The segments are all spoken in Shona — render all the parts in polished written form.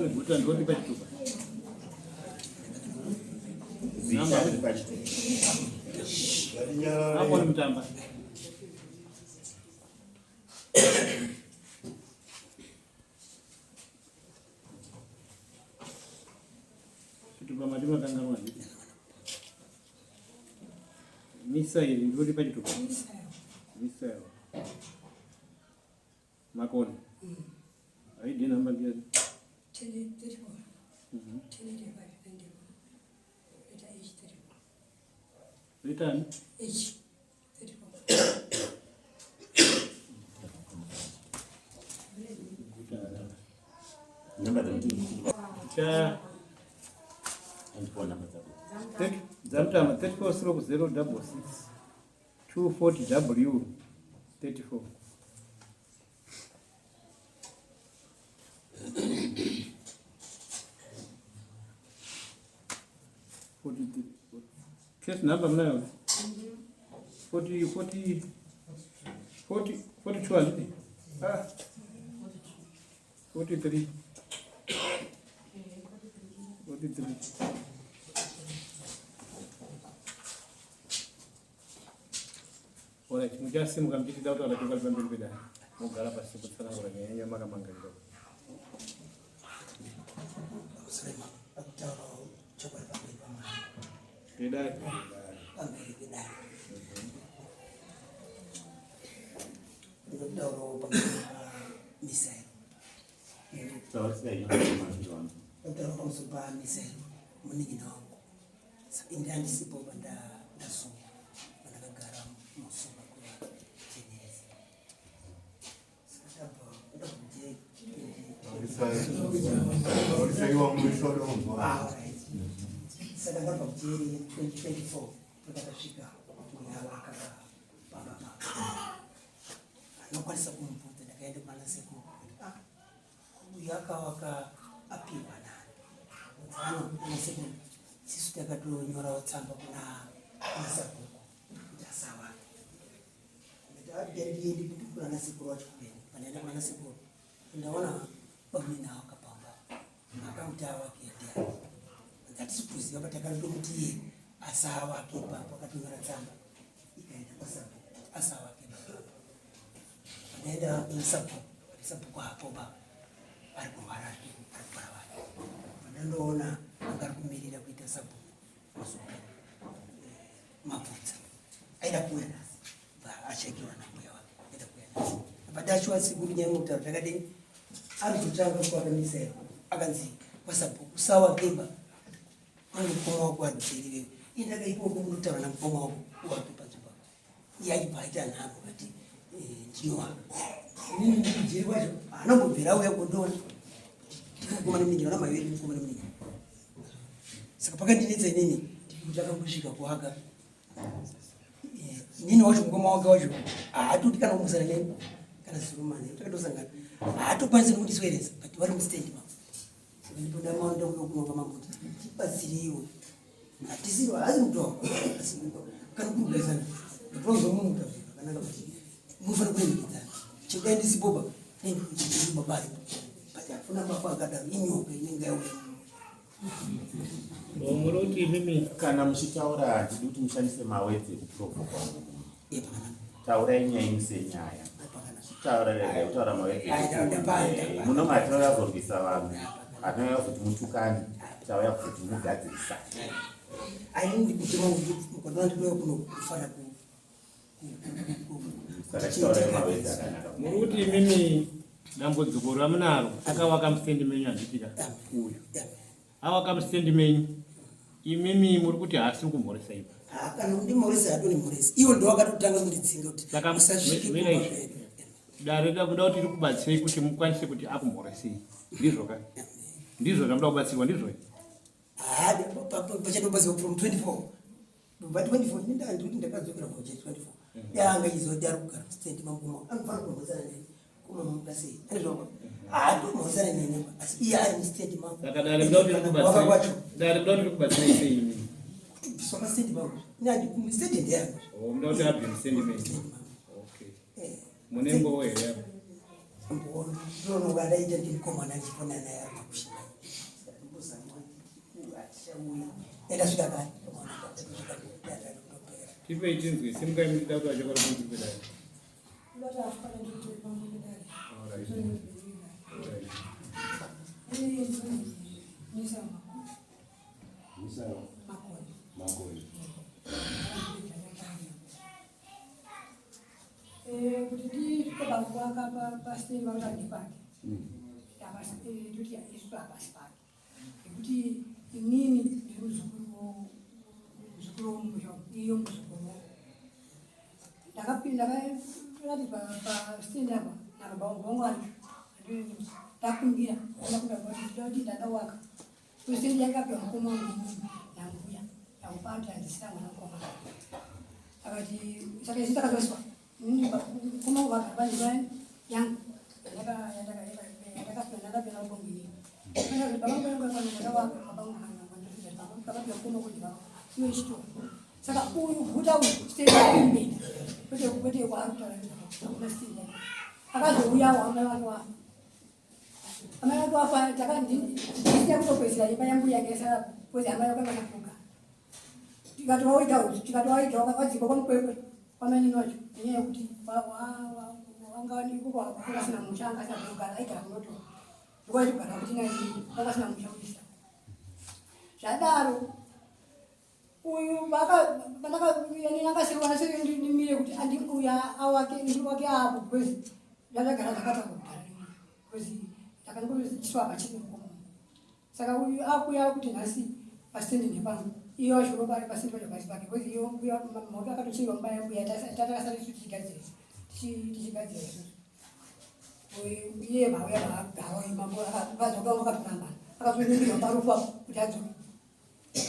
John Guta ndoti pachitupa. Zita riri pachitupa. Apo ni Mutamba. Chitupa mati makanganwa handiti? Misairi ndoti pachitupa. Misairi. Makoni. ID number ndiyani? 1034. 1085 94. Letter H 34. Return. H 34. Namba dzamuti. Cha Andipo namba dzako. Dzamutama 34 stroke 066 240 W 34. Case number munayo? 40 40 40 42 handiti? Ah. 43. 43. Alright, muchasimuka muchitida kutaura chokwadi pamberi pedare. Mogara pasi kutsanangura nyaya yenyu yamakamangarira. Sulema akutaura chokwadi pamberi pamwari Pedare. pamberi pedare ndinokutaurawo pamberi pamisairo Taurisai nyaya ndakutaura pamusoro pamisairo munin'ina wangu. Saka ini handisipo pandasungwa pandakagara musungwa kuva 10 years. Saka ndabva ndabva kujeri. Ah, right. Saka ndabva kujeri 2024 ndakasvika ndavaka pamba papa. Anokwanisa kumubvunza ndakaenda kumana sekuru. Ah, Uyu akawaka apihwa nani? Ano sekuru sisu takatonyorawo tsamba kuna kuna sabhuku kuti asawake. Ndati ndiende kuti kuna sekuru wacho kupeni. Pandaenda kuna sekuru ndaona bamuna akapamba akamuti awake ndiani. Hatisi kuziva but takatomuti iye asawake ipapo akatonyora tsamba ikaenda kwasabhuku kuti asawake ipapo. Ndaenda kuna sabhuku apo ba ari kurwara ari kurwara wake. Ndandoona anga ari kumirira kuita sabhuku mazuva mabvudza aida kuuya nhasi bva achekiwa nambuya wake aida kuuya nhasi bva ndachiwa sekuru nyaya mutauro takadini ari kutanga kuwaka misero akanzi kwasabhuku sawa kemba mwana mukoma wako ari kuseri wewe indaka ikoko unotaura namukoma wako wapi panzvimbo iye achibva aita nharo kati eh, ndinowa inini ndikujeri kwacho haana kumbobvira auya kundiona ndikugoma nemuningi vana maviri ndikugoma nemuningi saka pakandinetsa inini ndikuti akangosvika kuhaka eh, inini wacho mukoma wake wacho haatodi kana kumusana neni kana zurumani takatosangana haatokwanisi nekundisweresa but vari mustendi mavo saka ndipo ndamaona kunokunonga mambo kuti tibatsireiwo Hatisiro haasi mutongo asi kana kurugarisana ndinozomuka zvakanaka kuti munofanira kuremekedzana chekudai ndisipoba baba aripo but hakuna baba akadaro inyoka inenge yauya. Muri kuti imimi kana muchitaura handidi kuti mushandise mawedzi ekuprovoka umwe munhu. Taurai nyaya yenyu senyaya. Taura regai kutaura mawedzi muno matinouya kuzorwisa vanhu hatinouya kuzoti mutukane tauya kuzoti mugadzirisane. Saka chitaurai mawedzi akanaka. Muri kuti imimi dambudziko ramunaro akavaka mustendi menyu handitika uyu Awaka mustendi menyu imimi muri kuti haasi kumhoresa ipa. Kana kundimhoresa hatonimhoresa. Iwo ndo wakatotanga kundidzinga kuti usasvike kumba kwedu. Dare ndakuda kuti rikubatsirei kuti mukwanise kuti akumhoresei. Ndizvo ka? Ndizvo zvamuda kubatsirwa ndizvo? Haa pachatobatsirwa from 24. But 24 ini ndandikuti ndakadzokera kuhoja 24. Yanga izoti ari kugara mustendi mangu anofanira kumhoresana neni. Kumamuka sei? Anozvako. Haatomhoresana neni asi iye ari mustendi mangu. Saka dare muda kuti rikubatsirei. Dare muda kuti rikubatsirei sei imi? Kutobviswa pastendi mangu. Nyati mustendi ndeyangu. Oh, muda kuti abve mustendi menyu. Okay. Eh. Mune mbowo here apa? Mbowo ndinonoka ndaita ndiri mukomana ndichipona naye ari pakushanda. Ndauya ndasvika kare. Tipei tinzwe, simukai muchida kuti vachokora kunzwi. Kuti ndisvike pakuwaka pasiteni vakuti ndipake ndoti isu hapasi pake, nekuti inini ndiri muzukuru, muzukuru womusha, iyo muzukuru. Ndakapinda ndakati pasitendi apa nababa vangu, vangu aripo, ndakumbira ndakumbira kuti ndinoda kuti ndakawaka kusitendi yakapiwa mukoma wangu inini nambuya yakupati, handisina mwana mukomana. Akati saka isu takazoswa inini mukoma wangu vagara panzvimbo yangu yandakapiwa, ndakapiwa namukongo inini. Saka uyu guta uyu stendi yakumberi, kwete kwete kwaari kutaura, hakuna stendi yake. Akazouyawo amai vake wafa, amai vake wafa, ndisina kutopedzera imba yangu yange yasara because amai vake vasina kugara. Tikatovawiga, tikatovawiga wadzikwa kwaMukwekwe kwamainini wacho, nenyaya yekuti wanga asina musha, anga asina kugara, aigara kunoto ndokwaitogara kuti nai vanga asina musha kuisa. Zvadaro uyu ndakasiwanasirindimire kuti andiuya awake ndiwake apo because ndakagara ndakatanga kudhara because ndakangoiswa pachine mukomo. Saka uyu akuya kuti nhasi pasitendi ndepangu, iyo wacho pasitendi pacho pasi pake because iyo mbuya mauto akatochinjwa mumba yambuya tatakasati isu tichigadzira, tichigadzira isusu. Iye mauya maagara mambo akadzoka, vakatorambana, akazonyingirwa parufu apo kuti adzoke.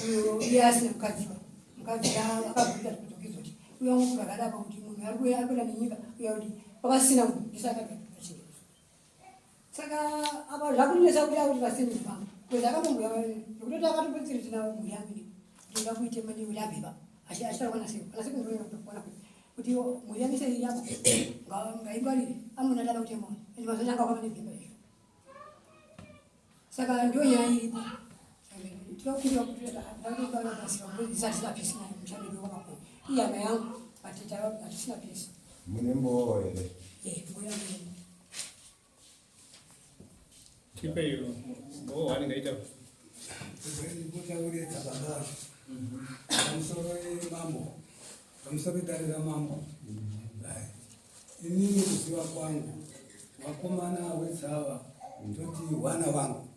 Uyo iye asina mukadziwa, mukadzi akazoita zvekudzokizoti uyo wangu kakadapa kuti munhu ari kuenda nenyika uya kuti pakasina munhu ndisakagara. Saka apa zvakunetsa kuti akuti pasitendi pangu because akatombuya zvekutoti akatobatsira tina mhuri yangu ini kuti ndoda kuite mani kuti abve ipapo achitaura kwana sekuru, kana sekuru ndokuona kuti mhuri yangu sei iri apa, ngaingwarire amuna dada kutema ende mazuva anga kwava nebhemba izvo. Saka ndo nyaya iripo. Tinokumbira kuti hatisina pisi nayo musha medu wakakura, iyama yangu, but hatisina pisi. Mune mbowo here? Mbuya yangu. Tipei mbowo wanenge aita. Kutauridza baba vacho pamusoro mambo, pamusoro dare ramambo. Ai, inini kuziva kwangu vakomana wetsava toti hwana wangu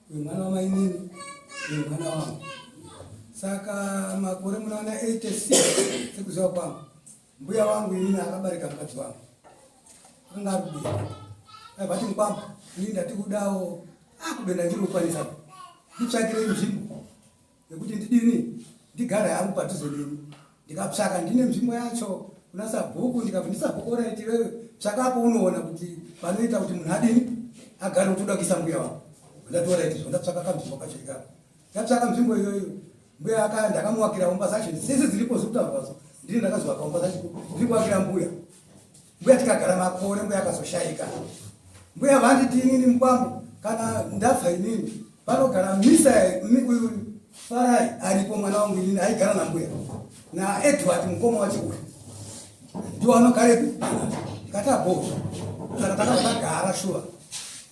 uyu, mwana wamainini uyu, mwana wangu. Saka makore munaona 86 sekuziva kwangu mbuya wangu inini akabarika mukadzi wangu akanga ari kubenda, aibva mukwambo, inini ndati kudawo akubenda, ndiri kukwanisa, nditsvakirei nzvimbo yekuti ndidini, ndigare hangu padhuze neni. Ndikatsvaka, ndine nzvimbo yacho kuna sabhuku. Ndikabva ndisabhuku, alright, iwewe tsvakapo unoona kuti panoita kuti munhu adini, agare, kuti uda kuisa mbuya wako. Ndati alright, zvo ndatsvaka kanzvimbo kacho ikako. Ndatsvaka nzvimbo iyoyo, mbuya aka ndakamuwakira umba zacho dzese dziripo zikutaurwazo, ndini ndakazovaka umba zacho, ndiri kuwakira mbuya. Mbuya tikagara makore, mbuya akazoshaika. Mbuya vanditi inini, mukwambo, kana ndafa inini panogara misa uyu Farai aripo, mwana wangu inini aigara nambuya naEdward mukoma wacho uyu, ndiwo anogarepi. Ndikati abho. Saka takabva tagara shuwa,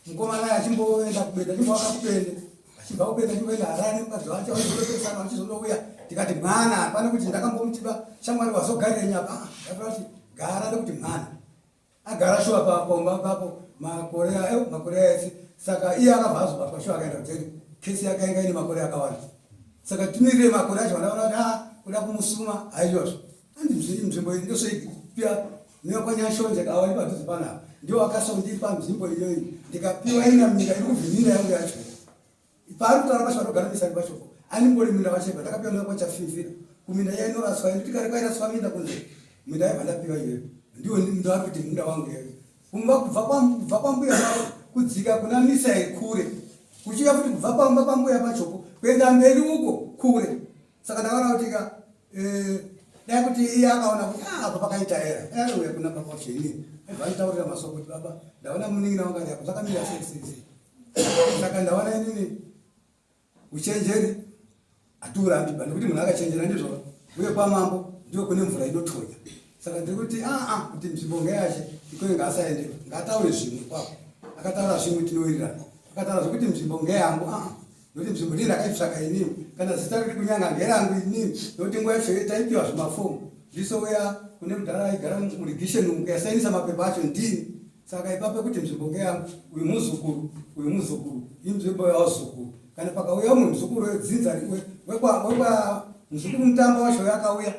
mukomana achimboenda kubenda, achimbowaka kubende, achibva kubenda achimboenda Harare, mukadzi wacho aizondopesana achizondouya. Ndikati mwana hapana kuti ndakambomutiba shamwari wazogarire nyapa, ndatoa kuti gara nekuti mwana agara shuwa pabomba papo makore ayo, makore ese. Saka iye akabva azobatwa shuwa, akaenda kujeri, kesi yake yanga ine makore akawanda. Saka timirire makore acho, vandaona kuti a kuda kumusuma haizvozvo. Andi nzvimbo iyi ndosvoipia nekwanyashonje kavari padhuze panapa, ndiwo akasondipa nzvimbo iyoyi, ndikapiwa ina munyika iri kuvhimira yangu yacho paari kutaura pacho vanogara misani pachoko animbori minda vachebva ndakapiwa nekwachafimfira kuminda iya inoraswa indi tikare kwairaswa minda kunze, minda yaibva ndapiwa iyoyo, ndiwo ndaari kuti munda wangu iyoyo. Kumba kubva kwambuya kudzika kuna misa kure, kuchiuya futi kubva pamba pambuya pachopo kuenda mberi uko kure. Saka ndakaona kuti ka dai kuti iye akaona kuti ah, apa pakaita era aiuya kuna baba wacho inini aibva anditaurira masoko kuti baba, ndaona munin'ina wangu ari apo, zvakamira sei sei sei. Saka ndaona inini uchenjeri. Hatiurambi ba nekuti munhu akachenjera ndizvo uye kwamambo ndiko kune mvura inotonya. Saka ndiri kuti aa kuti nzvimbo ngeyashe ikoyo ngaasaende ngaataure zvimwe kwako. Akataura zvimwe tinowirirana. Akataura zvekuti nzvimbo ngeyangu aa nokuti nzvimbo ndii ndakaitsvaka inini kana zita riri kunyanga ngerangu inini nokuti nguva yacho taipiwa zvimafomu ndisouya kune mudhara aigara murigisheni umu kuyasainisa mapepa acho ndini Saka ipapo kuti nzvimbo ngeyangu, uyu muzukuru, uyu muzukuru, inzvimbo yavazukuru. Kana pakauya umwe muzukuru wedzinza wekwa wekwa muzukuru Mutamba wacho yakauya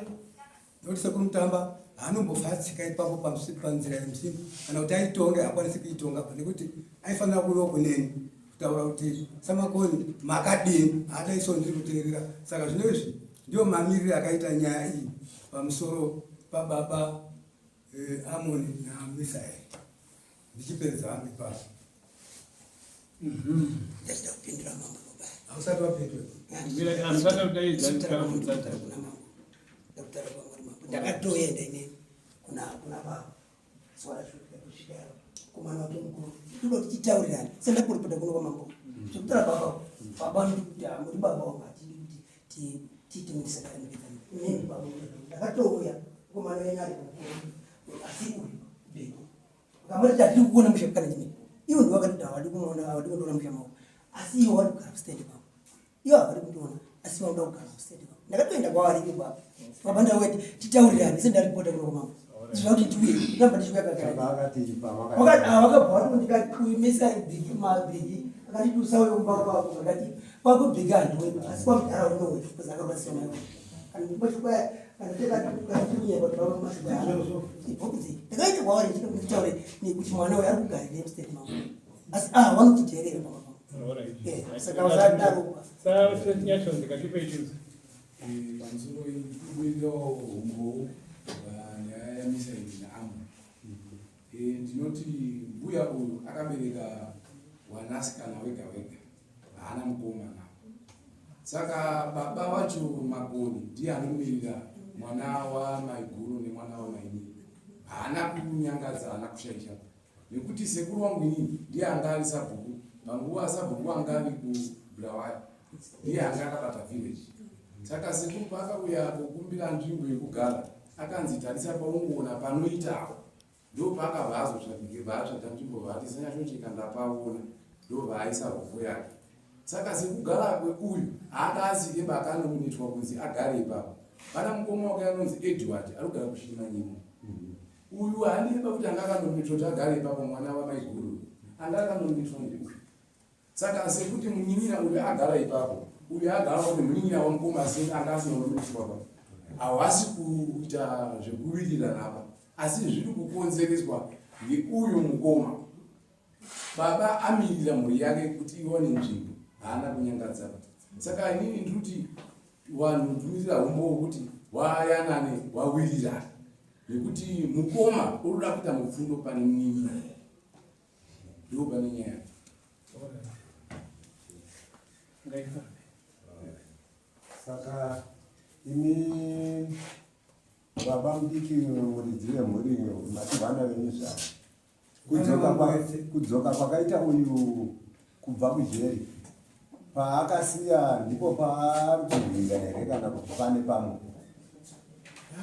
nokuti sekuru Mutamba haanombofa atsika ipapo panzira yemusimba kana kuti aitonge haakwanisi kuitonga pa nekuti aifanira kuuyawo kuneni kutaura kuti samakoni makadini haadaiso ndiri kuteerera saka zvino izvi ndiyo mamirire akaita nyaya iyi pamusoro pababa Eh, Amoni naMisaeri. Ndichipedza hangu ipapo. Ndachida kupindura mambo baba. Hausati wapindura. Mira, hamusati kudaidza Ndakutaura kana kudzadza. kuna mambo. Ndakutaura kwamuri mambo. Ndakatoenda inini kuna kuna baba. Zuva racho kusvika kumwana wake mukuru. Toda kuti titaurirane. Sendakuripota kuno kwamambo. Zvekutaura baba. Baba ndikuti ah, muri baba wangu hatidi kuti tiite mutisakaremekedza inini baba ndakatouya mukomana wenyu ari mukuru asi uyu bheko ukamati tatiri kuona musha kana chimwe iwo ndiwo akatoti hawadi kumuona hawadi kundiona musha mavo asi iwo wari kugara kustendi pavo iwo havadi kundiona asi vanoda kugara kustendi pavo ndakatoenda kwavari ivo baba baba ndauya titaurirane sendaripota kuno kwamambo zvakuti tiuye ndamba ndichiuya kakavakabva vatondikakuimisa bhigi mabhigi akatiti usauye kumba kwako akati kwako bhigi handiwe asi kwamudhara unowe kuzi akarwadziswa mai wako kana mashoko kana tekakunyeba kuti baba mashoko ibhokisi ndakaita kwavari ndichida kuti nditaure nekuti mwana uyu ari kugarira mustate mavo asi ah vanotiteerera baba saka vasadaro Sa nyachonzeka tipe chinzi. Pamusoro kubudirirawo humbowo panyaya yaMisaeri naAmoni. Ndinoti mbuya uyu akabereka wanasikana wega wega, haana mukomana. Saka baba wacho Makoni ndiye anomirira mwana wamaiguru nemwana wamainini. Haana kunyangadza, haana kushaisha nekuti sekuru wangu inini ndiye anga ari sabhuku panguva sabhuku anga ari kuBulawayo ndiye anga akabata village saka sekuru paakauya kukumbira nzvimbo yekugara akanzi tarisa paungoona panoitawo ndopaakabva azotsvagirwa atsvaga nzvimbo vaati sanyashoncheka ndapaona ndobva aisa hovho yake saka sekugara kweuyu haanga asiri bakanominitwa kunzi agare ipapo pana mukoma wake anonzi Edward ari kugara kuShirimanyimo uyu haandiba kuti anga akanominitwa kuti agare ipapo mwana wamaiguru anga akanominitwa ndeuyu saka sekuti munin'ina uyu agara ipapo uyu agara kuti munin'ina wamukoma asi anga asina kunominitwa pa havasi kuita zvekuwirirana apa asi zviri kukonzereswa neuyu mukoma baba amirira mhuri yake kuti iwane nzvimbo haana kunyangadza saka inini ndiri kuti vanhu tumirira humbowo kuti wayanane wawirirana nekuti mukoma unoda kuita mupfundo pane munin'ina ndo pane nyaya Ngaifambe. Saka imi baba mudiki muridzi wemhuri mati vana venyu zvavo kudzoka kwakaita uyu kubva kujeri paakasiya ndipo paari kuhwinda here kana kuti pane pamwe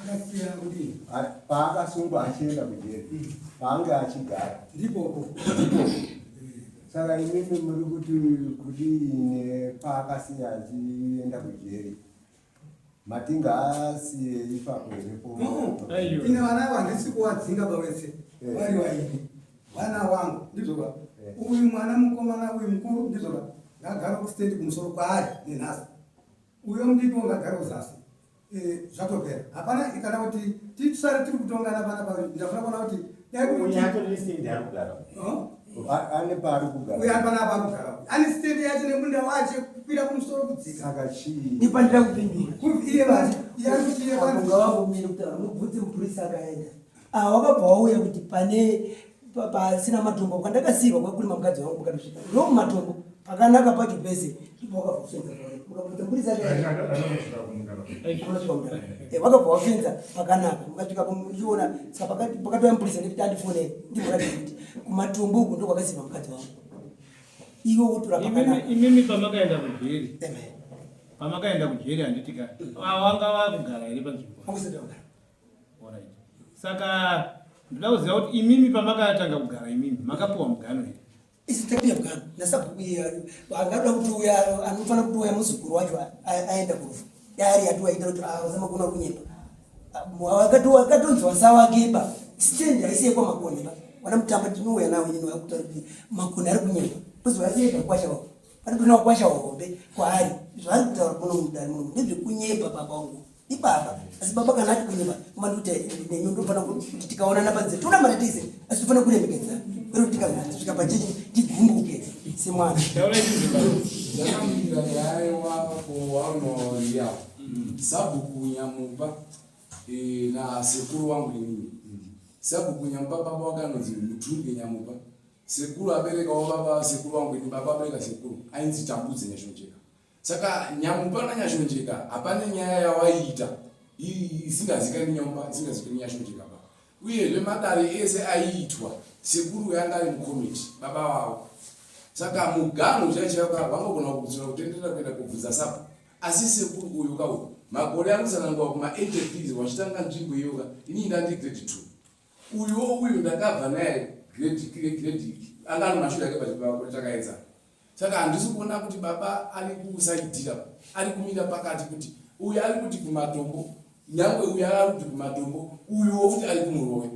Akasiya kudini? Paakasungwa achienda kujeri paange achigara Ndipoko. Saka imimi muri kuti kudii nepaakasiya achienda kujeri mati ngaasiye ipapo here po Aiwa. Ine vana ava handisi kuwadzinga pawese vari vaini vana wangu ndizvoka uyu mwana mukomana uyu mukuru ndizvoka ngagare kustendi kumusoro kwaari nenhasi uyo mudiki wongagare kuzasi Zvatopera hapana kana kuti tisare tiri kutongana pana pa ndafuna kuona kuti dai kuti Uyu atori nestand yaari kugara. Huh? Ane paari kugara uyu ari panapa ari kugara ane stendi yacho nemunda wache kukwira kumusoro kudzika saka chii Nepandira kupindura. Iye vacho iye ari kuti iye kwanzi Unga wambomira kutaura mubvunze mupurisa akaenda. Ah, wakabva wauya kuti pane pasina matombo kwandakasiyirwa kwakurima mukadzi wangu mukatosvika ndo mumatombo pakanaka pacho pese ndipo wakabva kufenza mukabvunza mupurisa akaenda unosvika mudara wakabva wafenza pakanaka mukasvika muchiona saka pakatouya mupurisa ndikuti andifonere ndimuratidze kuti kumatombo uku ndo kwakasiyirwa mukadzi wangu iwe wotora pakanaka Imimi pamakaenda kujeri Amen. Pamakaenda kujeri handiti ka wanga vakugara here panzvimbo? Alright. Saka ndoda kuziva kuti imimi pamakatanga kugara imimi makapiwa mugano here? Isu tapiwa mugano nasabhuku iye angada kuti uya anofanira kuti uya muzukuru wacho aenda kurufu dai ari ati waita kuti azama kuona kunyepa akatonzwa sawakeba stand haisi yekwamakoni ba wana mutamba tinouya nawo inini wakutaura kuti makoni ari kunyepa kuzi vasiyeka kwasha wako Panopinda kukwasha hombe kwaari zvaari kutaura kuno mudare muno ndezvekunyepa baba wangu ibaba asi baba kana ati kunyepa kuma ndikuti nemi ndofanira kuti tikaonana panze tonamata tese asi tofanira kuremekedzana kwete kuti tikasvika pachechi tigumbuke semwana. Ndakambira nyaya wako waunoria sabhuku Nyamupa nasekuru wangu inini. Sabhuku Nyamupa baba wake anonzi Mutunge Nyamupa. Sekuru aberekawo baba vasekuru vangu ini baba abereka sekuru ainzi Tambudze Nyashonjeka. Saka Nyamupa naNyashonjeka hapane nyaya yawaiita isingazikani Nyamupa isingazikani Nyashonjeka ba. Uyezve matare ese aiitwa sekuru uyo anga ari mukomiti baba vavo. Saka muganhu chaicho chaiwo wangogona kudzora kutenderera kuenda kubvunza sabhuku. Asi sekuru uyu ka uyu makore anotsanangurwa kuma 83 wachitanga nzvimbo iyo ka inini ndandiri grade 2. Uyuwo uyu ndakabva naye grade grade anga ari mashure ake but makore takaenzana. Saka handisi kuona kuti baba ari kusaidhira ari kumira pakati kuti uyu ari kuti kumatombo nyangwe uyu ari kuti kumatombo uyuwo futi ari kumurowe.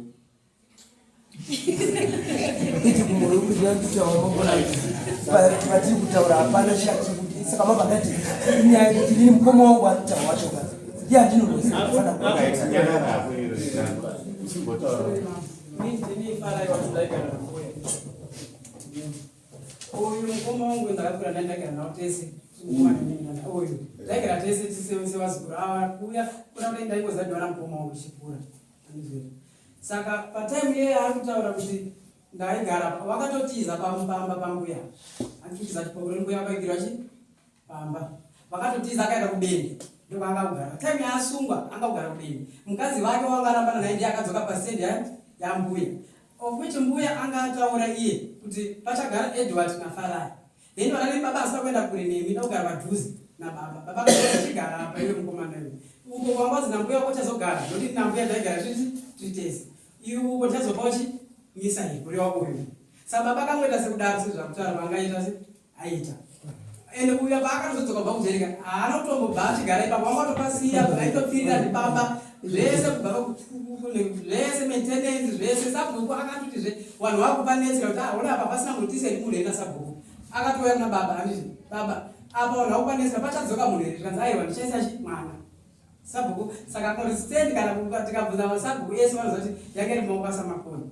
Iti kumurowe kuti patiri kutaura hapana chati kuti saka mabva ndati inyaya yekuti inini mukoma wangu ari kutaura wacho ka ndiye andinoziva Uyu mukoma wangu ndakakura naye ndaigara nawo tese uyu taigara tese sevazukuru ava kuuya kuna kudai ndaingoziva ndiwana mukoma wangu tichikura saka patime iye ari kutaura kuti ndaigara vakatotiza pamba pambuya achitiza chipokoro mbuya vakaigirwa chi pamba vakatotiza akaenda kubeni ndokwaanga kugara time yaasungwa anga kugara kubeni mukadzi wake wanga arambana naye ndiye akadzoka pastand yambuya of which mbuya anga ataura iye kuti pachagara Edward naFarai then vana baba asina kuenda kure nemi da kugara padhuze nababa baba akachigara apa iwe mukomana iwe uko kwangwazi nambuya wako chazogara nokuti nambuya ndaigara tiri tiri tese iwe uko ndichazopawo chi misa iyi kureva uyu saka baba akangoita sekudaro sezvakutaura vangaita se aita ende uya paakatozodzoka kubva kujerika haana kutombobva achigara ipapo wanga watopasiya aitopfirira ndibaba zvese kubva zvese maintenance zvese sabhuku akatoti zve vanhu vakupanetsera kuti ahona ah, apa pasina mutise ri munhu ena sabhuku akatouya kuna baba anditi baba apa vanhu vakupanetsera pachadzoka munhu here zvikanzi aiwa ndichaisa chi mwana sabhuku saka konstant kana tikabvunza masabhuku ese vanoziva kuti yange iri mumaoko asamakoni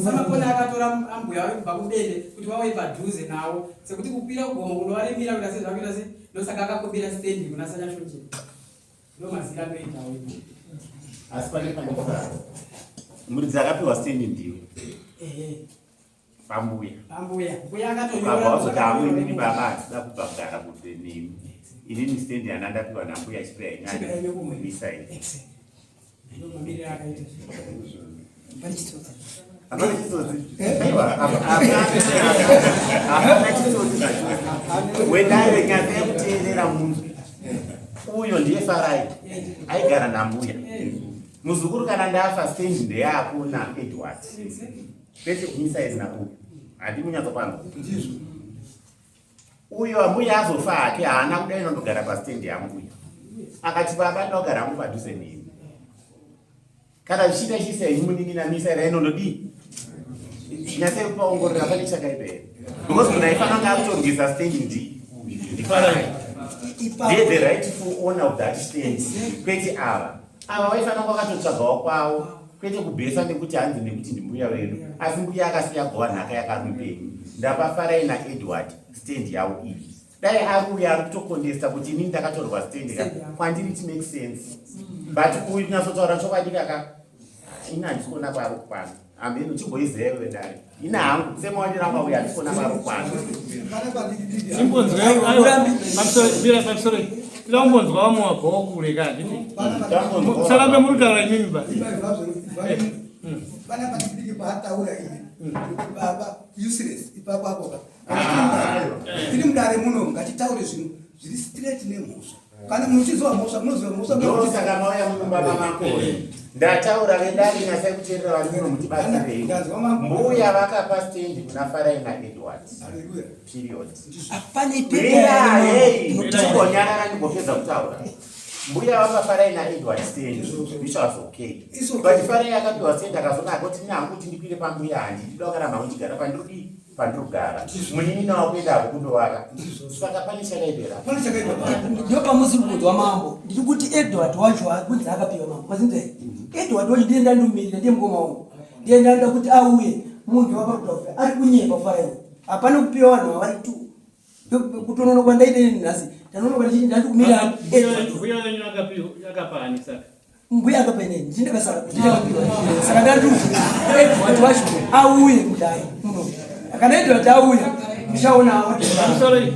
Samakoni akatora ambuya vake kubva kubende kuti vauye padhuze nawo sekuti kukwira kugomo kunovaremera kuita sezvakuita se ndosaka akakumbira stendi kuna sanyashonje ndo mazira andoitawo asi pane pandifara muridzi akapiwa stendi ndiwe pambuya pambuya mbuya akatonyora wazoti hangu inini baba handida kubva kugara kure nemi inini stendi yana ndapiwa nambuya chipeya inyanya misai Hapana chitsotsi. Aiwa, hapana chitsotsi zvachose. Wedare nyaya yekuteerera munhu. Uyo ndiye Farai. Aigara nambuya. Muzukuru kana ndafa stand ndeyako naEdward. Kwete kumisa izina uyu. Handi kunyatso Ndizvo. Uyo ambuya azofa hake haana kuda inondogara pastand yambuya. Akati baba ndogara hangu padhuze nemi. Kana zvichiita chiisa henyu munin'ina misa ira inondodii? Nyatsai kupaongorora pane chakaipa here? Because munhu aifanira kunge akutorwisa stand ndi ndifarai. Ndiye the rightful owner of that stand kwete ava. Ava vaifanira kunge vakatotsvagawo kwavo kwete kubhesa nekuti hanzi nekuti ndimbuya vedu asi mbuya akasiya gowa nhaka yakarupenyu ndapa Farai naEdward stand yavo iyi dai ari uyo ari kutokondesta kuti inini ndakatorwa stand ka kwandiri it makes sense but uyu kunyatsotaura chokwadi kaka ini handisi kuona kwaari kukwana hameno chimboiziva iwe dare ini hangu semaonero angu auya handisi kuona kwaari kukwana chimbonzwa tida kumbonzwa vamwe wabvawo kure ka handiti musarambe muri kutaura imimi ba pana padikidiki paataura iye kuti baba useless ipapo apo ka tiri mudare muno ngatitaure zvinhu zviri straight. Straight nemhosva. Kana munhu uchiziva mhosva, munoziva mhosva. Ndosaka mauya mumba mamakore. Ndataura vedare nyasai kuteerera vari muno mutibatsirei. Mbuya vakapa stand kuna Farai naEdward. Period. Hapana Mira, hey, timbonyarara ndimbopedza kutaura. Mbuya vapa Farai naEdward stand, which was okay. But Farai akapiwa stand akazoona akoti nangu kuti ndikwire pambuya handidi ndoda kuramba ndichigara pandiri pandiri kugara. Munin'ina wakuenda ako kundovaka. Saka pane chakaipera. Ndopamusi kukudzwa mambo, ndiri kuti Edward wacho kunzi akapiwa mambo mazinza here? Edward wacho ndiye ndandomirira, ndiye mukoma wangu, ndiye ndanoda kuti auye munhu wapakuta ari kunyepa Farai. Hapana kupiwa vanhu vavari tu kutononoka ndaita ini nhasi ndanonoka ndichiti ndandikumira Edward. Mbuya wenyu akapa ani saka? Mbuya akapa inini, ndindakasara ndindakapiwa. Saka ndandi Edward wacho auye kudai muno. Kana Edward auya muchaona. Sorry.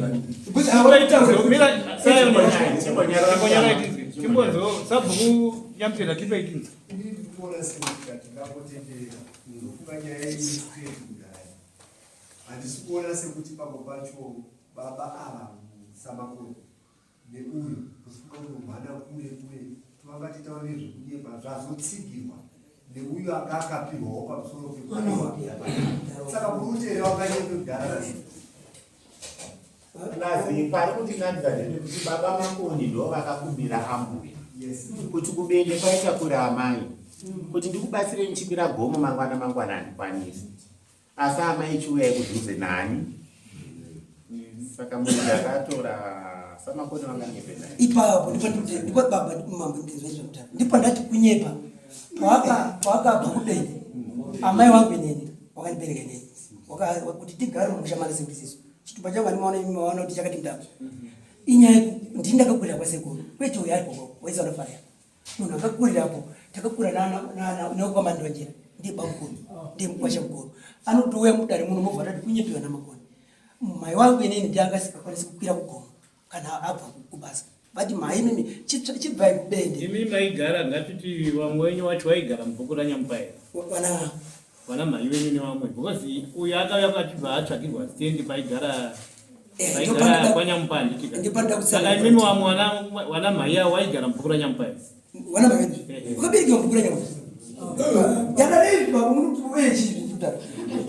Mira, Zion, chimbonyarara tinzwe. Chimbonzo sabhuku Nyamutera, tipe tinzwe. Ini ndiri kuona sekuti hatingambotenderera ndofunga nyaya iyi straight kudai. Handisi kuona sekuti pamwe pacho baba ava samakuru neuyu kufunga kunomhana kure kure tovanga titaura nezvekunyepa zvazotsigirwa neuyu anga akapihwawo pamusoro pekupiwa. Saka muri wakanyepe kudhara. Plus pari kundinakidza ndepekuti baba Makoni ndo vakakumbira ambuya kuti kubende kwaita kure amai, kuti ndikubatsire ndichikwira gomo mangwana mangwana handikwanisi, asi amai chiuyai kudhuze nani. Saka munhu akatora saMakoni vanganyepe naye? Ipapo ndipo baba mambo ndinzwa zvekutaura, ndipo ndati kunyepa. Paakabva kubende, amai wangu inini wakandibereka inini kuti tigare mumusha mana sekuru. Chitupa changu andimaona, maona kuti chakati mutako inyaya ndini ndakakurira kwasekuru, kwete uyo aripo waisa unofarira munhu akakurirapo. Takakura nekwamandonjera, ndiye bamukuru, ndiye mukwasha mukuru, anotouya mudare muno mobva tati kunyepiwa naMakoni. Mai wangu inini ndiye angasikakwanisi kukwira kugomo kana abva kubasa, vati mai mimi chibvai kubende. Imi maigara, ngatiti vamwe wenyu wacho waigara mubhuku raNyamupaira? Vana Vana mhai venyu nevamwe, because uyu akauya achibva atsvagirwa stendi paigara paigara kwaNyamupa, handitika? Ndipanoda Saka imimi vamwe vana mhai avo waigara mubhuku raNyamupaira? Vana mai vedu vakaberekewa mubhuku raNyamupa yakadai baba munoe chii kudaro.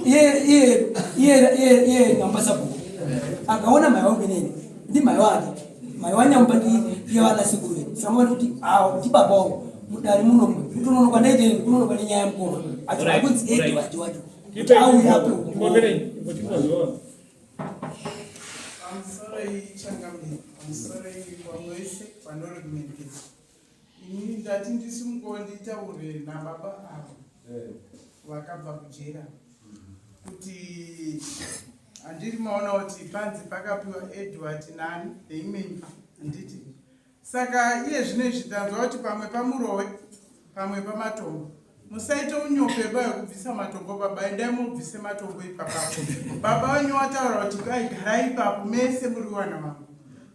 Iye iye iye iye iye Nyamba sabhuku akaona mai wangu inini ndi mai wake, mai waNyamba ndiye vana sekuru vedu. Saka maona kuti awo ndi baba wangu mudare muno kutononoka ndaite kunonoka nenyaya yamukoma acho akunzi Edward wacho kuti auye ape Timbomerei, timbotimbozwa. Pamusoro ichangamire, pamusoro vamwe vese vanorekomendesa. Ini ndati ndisimuko nditaure nababa avo vakabva kujera kuti handiri maona kuti panzi pakapiwa Edward nani neimwe imba, handiti? Saka iye zvino izvi tanzwa kuti pamwe pamurowe, pamwe pamatombo. Musaite unyope ba yekubvisa matombo. Baba, endai mubvise matombo ipapapo. Baba wenyu wataura kuti kai garai ipapo mese muri wana vangu,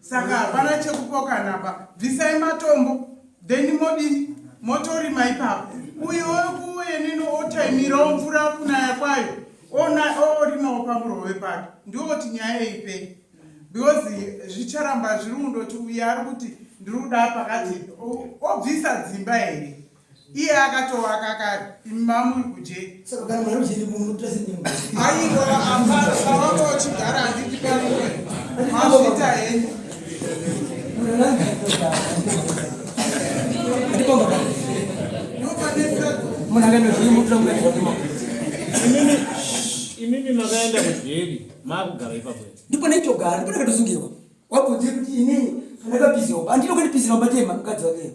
saka hapana chekupokana pa. Bvisai matombo, then modini, motorima ipapo. Uyu wekuuye nini otaimirawo mvura kunaya kwayo, ona orimawo pamurove pake. Ndoti nyaya ipei, because zvicharamba zviri kundoti uyu ari kuti ndiri kuda pakati, obvisa dzimba here iye akatovaka kare, imi mamuri kujeri? Saka kana munhu ari kujeri munotora Aiwa, pawanga uchigara, handiti parimwe mazvita henyu. Ndipamba munhu akandozvimutura mukati. Imimi makaenda kujeri maakugara ipapo here? Ndipo ndaitogara, ndipo ndakatosungirwa. Wabvunzire kuti inini pandakapisirwa, handino kandipisira mbatema mukadzi wake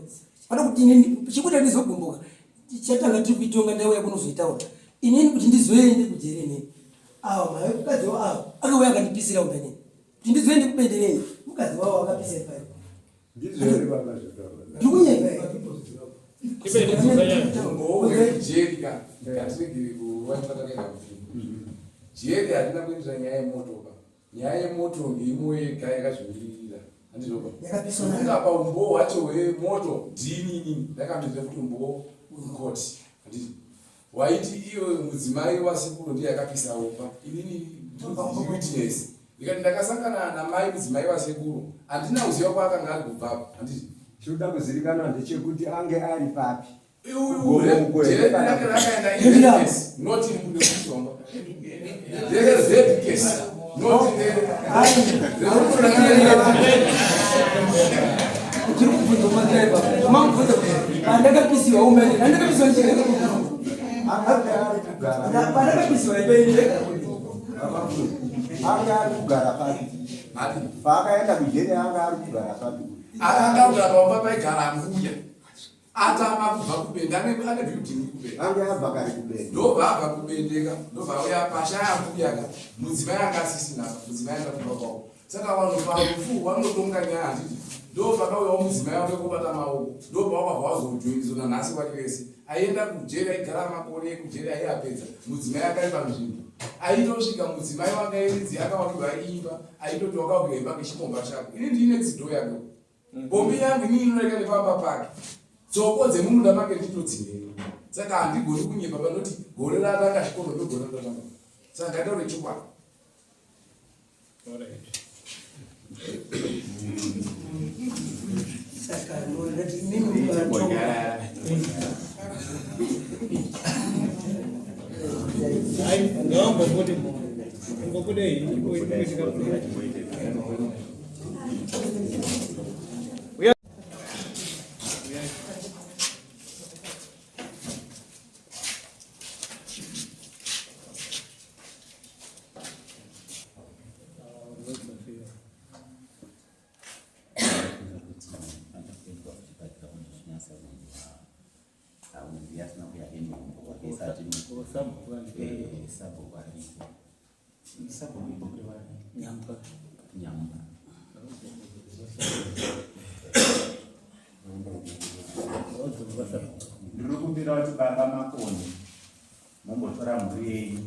pada kuti inini chikuti andizogumbuka chatanga tiri kuitonga ndauya kunozoitaura inini kuti ndizoende kujeri inini. Awa mai mukadzi wavo awa akauya akandipisira umba inini kuti ndizoende kubende inini, mukadzi wavo akapisira ipayo. Ndizvo here baba zvataura? Ndiri kunyepa? Jeri ka ngatiregere kuva takaenda kuzvimbo. Jeri hatina kuendera nyaya yemoto pa nyaya yemoto ngeimwe yega yakazvimiririra, handizvoba? Yakapiswa nayo. Funga paumbowo hwacho hwemoto, ndini inini ndakamira kuti umbowo kukoti, handiti waiti iyo mudzimai wasekuru ndiye akapisa umba, inini witness. Ndikati ndakasangana namai mudzimai wasekuru handina kuziva kwaakanga ari kubvapo handiti. Chinoda kuzivikanwa ndechekuti ange ari papi. Jeri rake rakaenda in case not in Mushonga. There is red case not in Tiri kubvunza madriver. Mamubvunza kuti pandakapisiwa umene ndakapisiwa njira. Ange ari kugara. Pandakapisiwa imba ini ndega. Anga ari kugara papi? Paakaenda kujeri anga ari kugara papi? Akanga kugara pamba paigara mbuya. Atama kubva kubende ane ane building kubende. Anga abva kare kubende. Ndobva abva kubendeka ndobva auya pashaya mbuya ka. Mudzimai anga asisina mudzimai anga kumba kwavo. Saka vanhu parufu vanotonga nyaya handiti ndopakauyawo mudzimai wake kobata maoko ndopawakabva wazojoinizwa nanhasi vari vese aienda kujeri aigara makore ekujeri aiapedza mudzimai akari panzvimbo aitosvika mudzimai wake airidzi akavakirwa imba aitoti wakavakirwa imba kechikomba chako ini ndine dzido yake pombi yangu inini inodarika nepamba pake tsoko dzemumunda make nditodzireva saka handigoni kunyepa panoti gore ratanga chikoro ndogore ratanga saka ngataure chokwadi Saka ndoti imimi mukatonga Ngawambobude. Ngobude Ndiri kumbira kuti baba Makoni mombotora mhuri yenyu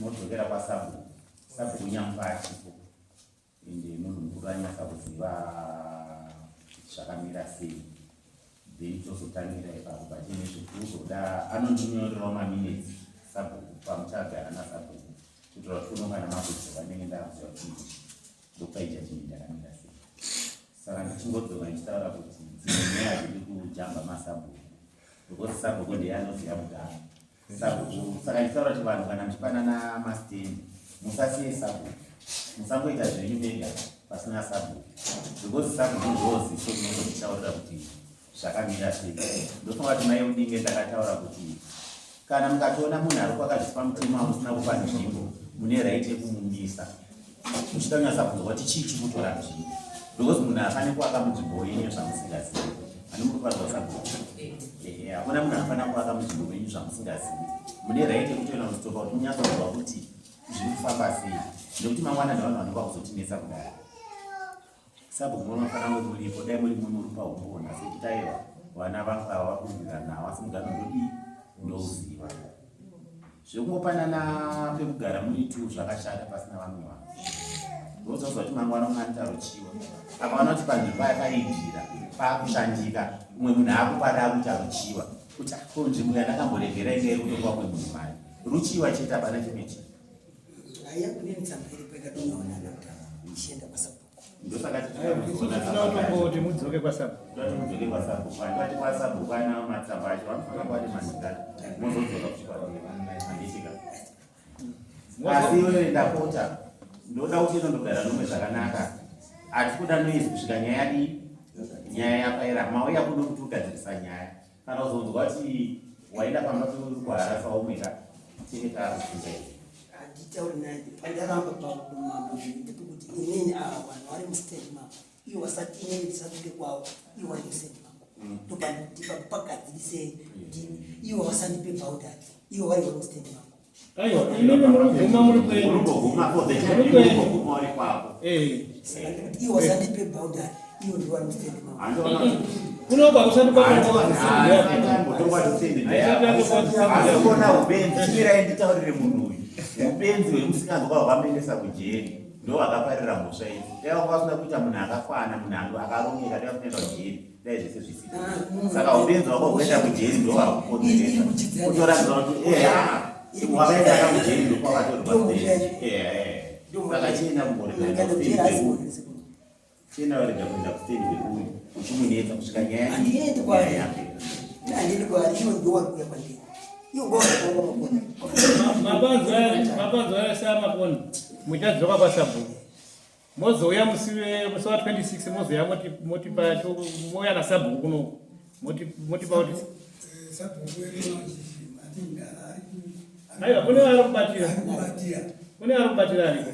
modzokera kwasabhuku sabhuku nyamupa achipo ende munhu mukuru anyatsa kuziva zvakamira sei then tozotangira ipapo but ine zvekuzoda anondinyorerawo maminutes sabhuku pamuchagara nasabhuku kuitira kuti unongana makudzoka ndenge ndakuziva kuti ndokupai judgment yakamira sei Saka ndichingodzoka ndichitaura kuti dzimwe nyaya hadzidi kujamba masabhuku because sabhuku ndiye anoziva muganhu. Sabhuku saka ndichitaura kuti vanhu kana muchipanana mastand musasiye sabhuku musangoita zvenyu mega pasina sabhuku because sabhuku ndoziso rinozonditaurira kuti zvakamira sei. Ndofunga kuti mai Udinge ndakataura kuti kana mukatoona munhu ari kwakazvipa mutemo amusina kupa nzvimbo mune right yekumumisa muchida kunyatsa kunzwa kuti chii chikutora nzvimbo because munhu haafaniri kuvaka munzvimbo yenyu zvamusingazivi ani muri kuvanzwa sabhuku ehe hakuna munhu anofanira kuvaka munzvimbo menyu zvamusingazivi mune right yekutoenda kustopa kuti munyatsonzwa kuti zviri kufamba sei nekuti mangwana nevanhu vanenge vakuzotinetsa kudai Sabhuku munofanira kunge muripo dai muri mumwe muri paumboona sekuti aiwa vana vangu ava vakuwirirana nawo asi mugano ndodii ndouziva zvekungopanana pekugara muri tu zvakashata pasina vamwe vanhu ndozozwa kuti mangwana umwe anoita ruchiwa akaona kuti panzvimbo yakaibvira paakushandika umwe munhu akupada akuita ruchiwa kuti ko nzvimbo yandakamboregera inga iri kutopa umwe munhu mari ruchiwa chete hapana chimwe chinhu ndosaka tinotomboti mudzoke kwasabhuku mudzoke kwasabhuku handivati kwasabhuku ana matsamba acho vanofanira kuva nemanhingana mozodzoka kuchikwadi handitika asi iwewe ndapota ndoda kuti inondogara nomwe zvakanaka hatisi kuda noise kusvika nyaya yadii nyaya yapaira mauya kuno kuti ugadzirisa nyaya kana uzonzwa kuti waenda pamba pekuharasa waumweka tinenge takufunga izvi handitauri naye pandaramba pamambo ndepekuti inini ava vanhu vari mustand mavo ivo vasati inini ndisatuke kwavo ivo vari mustand mangu ndopandipa pagadzirisei ndini ivo vasandipe boundary ivo vari vari mustand mangu Aiwa, imimi murikuguma muri kwenyu. Murikuguma for the time murikuguma uri kwako. Eh. Saka ndikuti ivo vasandipe boundary ivo ndivo vari mustand mangu Kuno kwakusati kwakuona ubenzi chimirai nditaurire munhu uyu ubenzi hwemusikanzwa hwakamuendesa kujeri ndo akaparira mhosva idzi dai wanga wasina kuita munhu akakwana munhu akarongeka dai wasina kuenda kujeri dai zvese zvisiko saka ubenzi wako kuenda kujeri ndo wakukonzeresa kutoratidza kuti eya wakaenda kujeri ndokwakatorwa eya Saka chienda mumbochienda warega kuenda kustendi kweuyu uchimunetsa kusvika nyaya Handiendi kwaari. Handiendi kwaari, iwo ndiwo wari kuuya kwandiri. Iwo ndiwo wari kuuya kwandiri. Mapanzwa aya samakoni muchadzoka kwasabhuku mozouya musi musi wa 26 mozouya motipa mouya nasabhuku kunoku motipa kuti aiwa kune vari kubatira kune vari kubatira ariko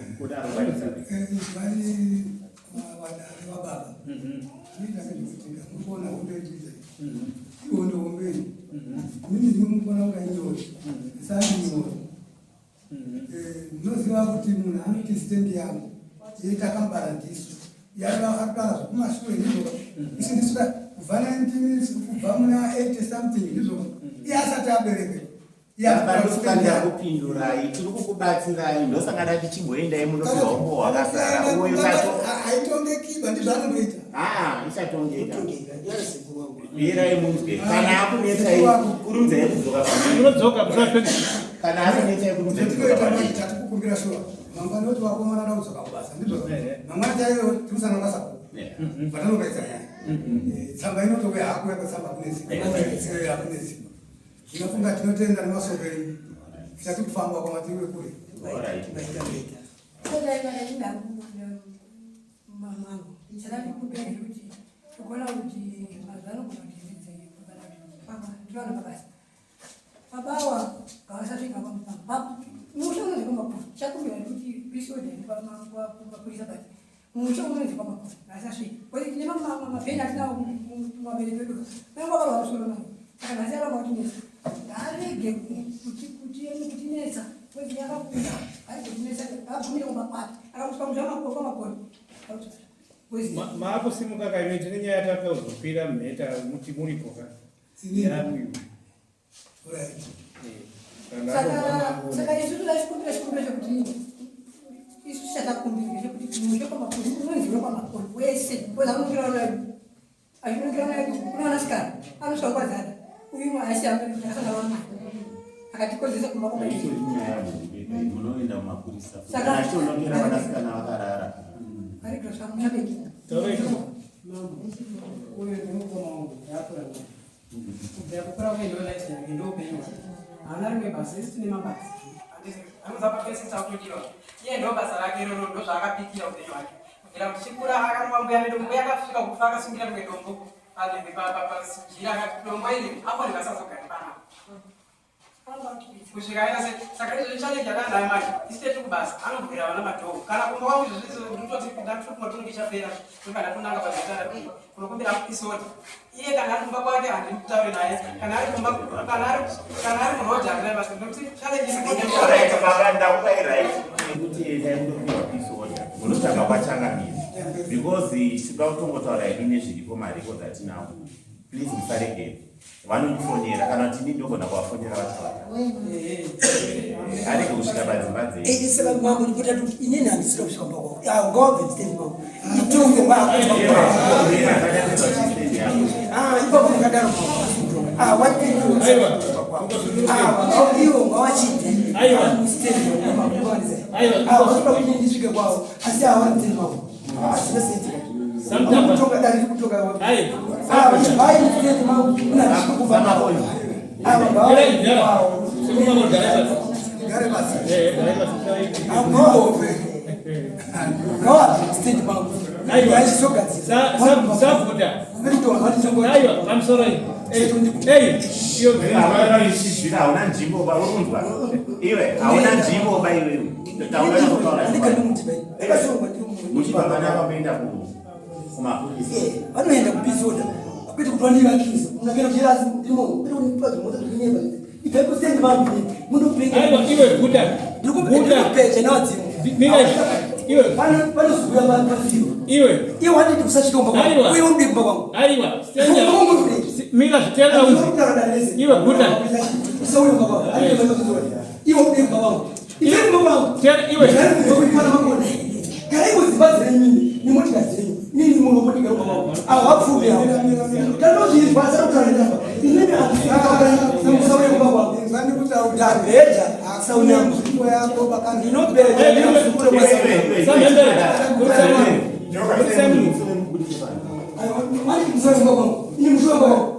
Ndinoziva kuti munhu anoti stendi yangu yetakambara ndisu yaiva akataura zvekumashure ndizvo isi ndisu kubva 19 kubva muna 80 something ndizvo iye asati abereke Ndakupindurai, tiri kukubatsirai ndosaka ndati chimboendai munopiwa umbo hwakazara uyu tato haitongeki ndizvo anondoita ah ichatongeka Mirai munzwe. Kana akunetsai kurumbidzai kudzoka pamwe. Unodzoka musi wa 26. Kana akunetsai kurumbidzai kudzoka pamwe. Tati shuwa. Mangwana oti vakomana da kudzoka kubasa. Ndizvo. Mangwana chaiyo timusana basa. Vatanokaisa nyaya. Tsamba inotouya hakuya kwetsamba kune simba. Hakune simba. Ndinofunga tinotenda nemasoko enyu. Tichati kufamba kwamatiwe kure. Alright. Mamangu chakandikumbira ndechekuti tikuona kuti mazuva ano kuna kuti kana kuti papa ndinoona mabasa baba awa ngavasasvika pamba musha unonzi kwamapurisa chakumbira ndekuti pisoda mapurisa but musha unonzi kwamapurisa ngavasasvika because tine mabheni atinawo muvabereki vedu vanenge vakarwa musoro navo saka nhasi aramba kutinetsa ngaarege kutinetsa because yakakura arege kutinetsa agumire kumba kwake akakuswa musha kwamakore Maakusimuka kaime tine nyaya yatakazokwira mheta muti muripo ka. Yauyu. Saka isu toda chikumbiro chikumbiro chekuti isu chatakumbira chekuti mushe kwamakore unonziwe kwamakore wese wezanongira vana vedu achinongira vana vedu kuna vanasikana anosvika nguva dzada uyu asi akasangana vamai akatikonzesa kumba Haitori nyaya hombe, munoenda mumapurisa. Kana achionokera vanasikana vakarara. Uyu ndimukoma wangu ndakakura naye kubvira kukura kwake ndo life yake ndo upenyu hwake haana rimwe basa isu tine mabasa anoza pese takutodiwa iye ndo basa rake iroro ndo zvaakapikira upenyu hwake kubvira tichikura akarova mbuya nedombo mbuya akasvika kufa akasungira rimwe dombo pajira akati dombo iri apo ringasazogari panapa kusvika aita se saka izvo challenge yatanayo manje isu teti kubasa anovhurira vana madhoo kana kumba kwangu izvo zvizo ndinototi ndatokumba tinenge ichapera ndobva ndatonanga pazitara kunokumbira isoti iye kana ari kumba kwake handitaure naye kana ari kumba kana ari kana ari muroad handina basa nekuti challenge Alright, baba ndakupai right yekuti endai mundopiwa peace order munotsvaga kwachangamire because tinoda kutongotaura hedu nezviripo marecords atinawo please musaregere vanondifonera kana kuti ini ndogona kuvafonera vachivata arege kusvika padzimba dzenyu Eh, saka mambo ndikuta kuti inini handisida kusvika kumba kwako Ah, ungawabve nditendi kwako itonge kwako Ah, ipapo ndakadaro Ah, Aiwa. watiiwo iwo ungawachibve Aiwa. Aiwa. vakuda kuti ndisvike kwavo asi hawana muteni wavo hazvina senzi Samutamba. kutonga dare riri kutonga Aiwa. Ah, vachibvai muteni mavo unazviko kuva navo ava Garai, gara. ngavao Simuka mugare pasi. Gare pasi. Eh, garai pasi. Ngawabve. Ngawabve stand mangu. Aiwa. Achizogadzira. Savuta. Aiwa, pamusoro iyi. Eh, eh, iyo ichizvira hauna nzvimbo ba urunzwa iwe hauna nzvimbo ba iwewe taura kutaura muchibva panapa muenda kumapurisa Vanoenda kupisoda. Kwete kuti vandivakisa. Munakera kuchirasi ndimo. Kwete kunipa zvimota zvinyemba. Ibvai kustand mangu. Mundopenga. Aiwa, iwe guta. Ndikupecha nawadzimu. Mira, iwe. Panozuya pasiro. Iwe. Iwe wanditi kusasvika kumba kwangu. Aiwa. Uye unodi kumba kwangu. Aiwa, senda. Mira, zvitenda uzi. Iwe guta. Usauye kumba kwangu. Iwe unodi kumba kwangu. Ibvai kumba kwangu. Iwe. Garai kudzimba dzenyu mimi nemotika dzenyu mimi munomotika kumba kwangu. Awapfumi awo. Tanozvizwa asakutaura inini handisauye kumba kwangu. Ndabheja Nzvimbo yako Ndinobheja ndinozukure Iwe, Budisai munhu.